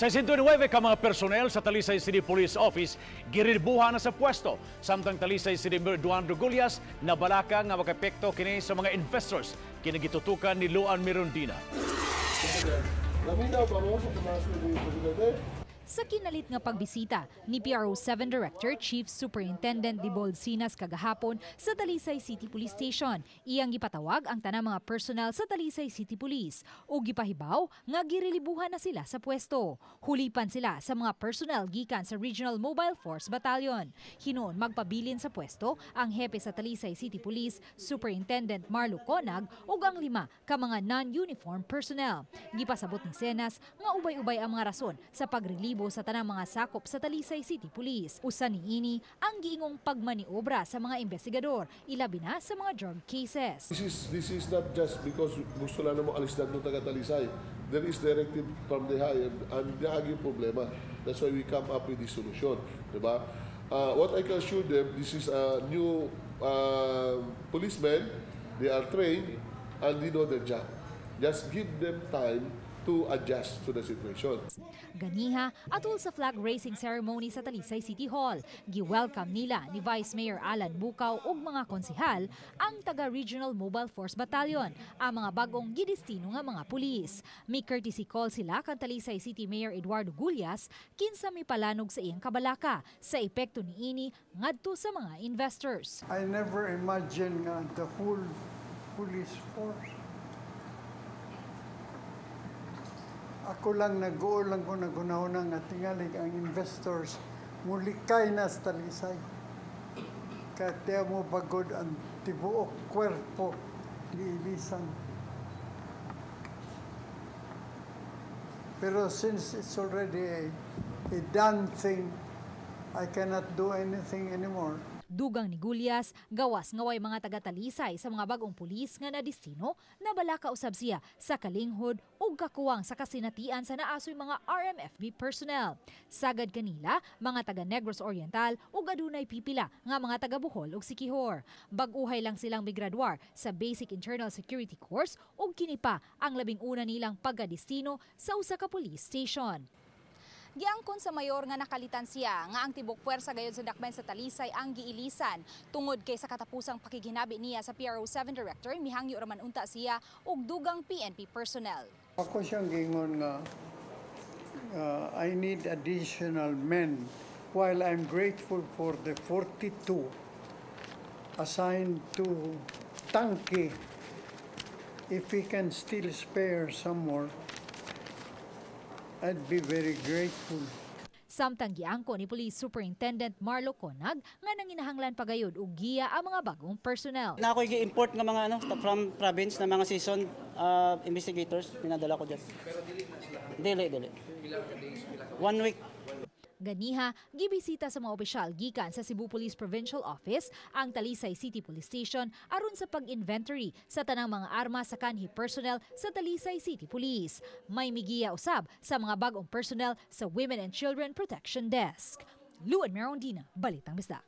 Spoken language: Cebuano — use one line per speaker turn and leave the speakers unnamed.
609 ka mga personnel sa Talisay City Police Office girelebuhan na sa pwesto. Samtang Talisay City Mayor Eduardo Gullas nabalaka nga makaepekto kini sa mga investors. Kini gitutukan ni Luan Mirondina.
Naminaw ba mo sa tumaas ni Presidente?
Sa kinalit nga pagbisita ni PRO 7 Director Chief Superintendent Debold Sinas kagahapon sa Talisay City Police Station, iyang gipatawag ang tanang mga personnel sa Talisay City Police ug gipahibaw nga girelebuhan na sila sa pwesto. Hulipan sila sa mga personnel gikan sa Regional Mobile Force Battalion. Hinuon magpabilin sa pwesto ang hepe sa Talisay City Police, Superintendent Marlo Conag, ug ang 5 ka mga non-uniform personnel. Gipasabot ni Senas nga ubay-ubay ang mga rason sa pagrelibo sa tanang mga sakop sa Talisay City Police. Usa niini ang giingong pagmaniobra sa mga investigador, ilabi na sa mga drug cases.
This is not just because gusto lang mo alis ng taga Talisay. There is directive from the higher and naagi problema. That's why we come up with this solution. Diba? What I can assure them, this is a new policemen. They are trained and they know their job. Just give them time to adjust to the situation.
Ganiha, atol sa flag raising ceremony sa Talisay City Hall, gi-welcome nila ni Vice Mayor Alan Bucao ug mga konsehal ang taga Regional Mobile Force Battalion, ang mga bagong gidestino nga mga pulis. May courtesy call sila kan Talisay City Mayor Eduardo Gullas, kinsa mipalanog sa iyang kabalaka sa epekto niini ngadto sa mga investors.
I never imagined nga the whole police force. Ako lang nag-uol lang ko nagunahuna nga tingali ang investors mulikay na sa Talisay. Kaya mo bagod ang tibuok kwerpo giilisan. Pero since it's already a done thing, I cannot do anything anymore.
Dugang ni Gullas, gawas nga way mga taga-Talisay sa mga bagong pulis nga nadistino, nabalaka usab siya sa kalinghod ug kakuwang sa kasinatian sa naasoy mga RMFB personnel. Sagad kanila, mga taga Negros Oriental ug adunay pipila nga mga taga Bohol ug Siquijor. Bag-uhay lang silang migraduar sa Basic Internal Security Course ug kini pa ang 11 nilang pagkadestino sa usa ka police station. Giangkon sa mayor nga nakalitan siya nga ang tibok puwersa gayon sa dakbayan sa Talisay ang giilisan tungod kay sa katapusang pakiginabi niya sa PRO 7 Director, mihangyo raman unta siya og dugang PNP personnel.
Ako siyang giingon nga I need additional men while I'm grateful for the 42 assigned to Tangke. If we can still spare some more, I'd be very grateful.
Samtang giangko ni Police Superintendent Marlo Conag nga nanginahanglan pagayod og giya ang mga bagong personnel.
Na ako'y gi-import nga mga ano from province na mga seasoned investigators, pinadala ko dyan. Pero dili na sila? Dili, dili. 1 week.
Ganiha, gibisita sa mga opisyal gikan sa Cebu Police Provincial Office ang Talisay City Police Station aron sa pag-inventory sa tanang mga armas sa kanhi personnel sa Talisay City Police. May migiya usab sa mga bagong personnel sa Women and Children Protection Desk. Luan Merondina, Balitang Bisdak.